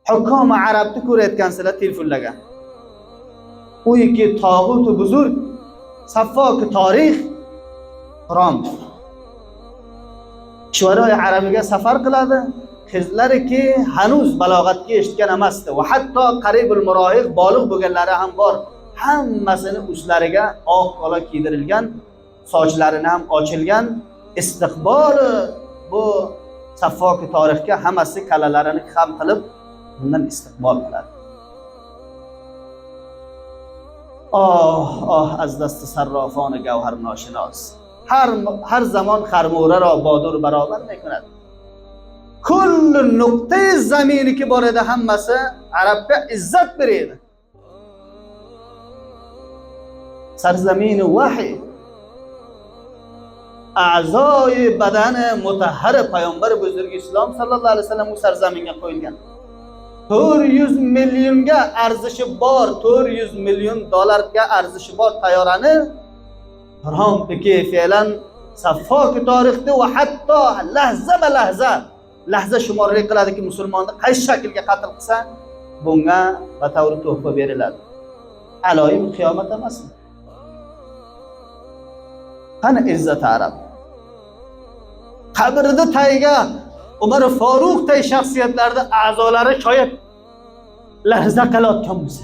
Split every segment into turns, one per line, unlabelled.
Hukm arabni ko'rayotgansizlar telefonlarga. U ikki tog'ut buzurg, saffoki tarix Tramp. Kishvaroy arabiga safar qiladi. Qizlariki hanuz balog'atga yetgan emasdi va hatto qaribul murohiq bolig' bo'lganlari ham bor. Hammasini ustlariga oq kola kiydirilgan, sochlarini ham ochilgan. Istiqboli bu saffoki tarixga hammasi kallalarini xam qilib bundan istiqbol qiladi. Oh, oh, az dast sarrafon gavhar noshinos. Har zamon xarmura ro bodur barobar mekunad. Kulli nuqtai zaminiki bor edi hammasi arabga izzat beradi. Sarzamini vahiy a'zoyi badani mutahhar payg'ambar buzurgi islom sallallohu alayhi vasallam u sarzaminga qo'yilgan. 400 millionga arzishi bor, 400 million dollarga arzishi bor tayyorani Trampniki fe'lan saffoki tarixda va hatto lahza ba lahza lahza shumorlik qiladiki musulmonni qaysi shaklga qatl qilsa bunga batavr tuhfa beriladi. Aloyim qiyomat emasmi? Qani izzat arab? Qabrida tayga Umar Faruq tay shaxsiyatlarni a'zolari shoyat lahza qilayotgan bo'lsa.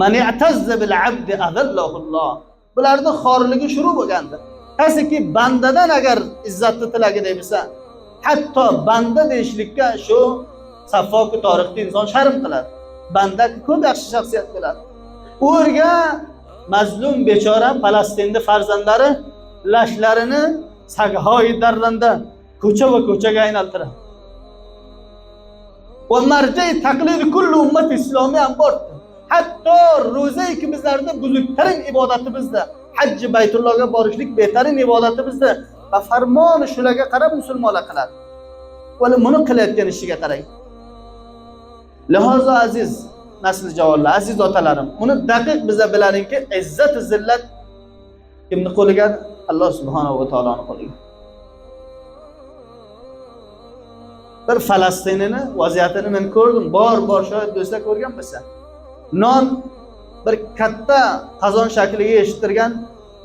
Man i'tazza bil abdi adallahu Alloh. Bularning xorligi shuru bo'lgandi. Qaysiki bandadan agar izzatni tilagi bo'lsa, hatto banda deyishlikka shu saffoki tarixda inson sharm qiladi. Banda ko'p yaxshi shaxsiyat bo'ladi. U yerga mazlum bechora Falastinning farzandlari lashlarini saghoyi darranda ko'cha va ko'chaga aylantiradi. Va marjai taqlid kulli ummat islomiy ham bor. Hatto ro'zaki bizlarda buzuktarin ibodatimizda hajj baytullohga borishlik betarin ibodatimizda va farmon shularga qarab musulmonlar qiladi. Va buni qilayotgan ishiga qarang. Lihozo aziz nasl javonlar, aziz otalarim, uni daqiq biza biladikki, izzat zillat kimni qo'liga? Alloh subhanahu va taoloning qo'liga. Bir Falastinini vaziyatini men ko'rdim. Bor shoyat do'stlar ko'rgan bo'lsa. Non bir katta qozon shakliga yetishtirgan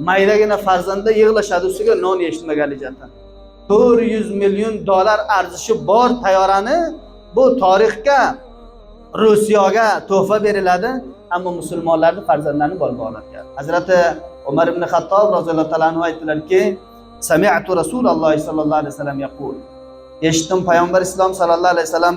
maydagina farzanda yig'lashadi ustiga non yetishmaganligidan. 400 million dollar arzishi bor tayyorani bu tarixga Rusiyaga tuhfa beriladi, ammo musulmonlarning farzandlarini borib oladi. Hazrati Umar ibn Xattob roziyallohu ta'ala anhu aytdilarki, Sami'tu Rasululloh sallallohu alayhi vasallam yaqul. Eshitdim payg'ambar islom sallallohu alayhi vasallam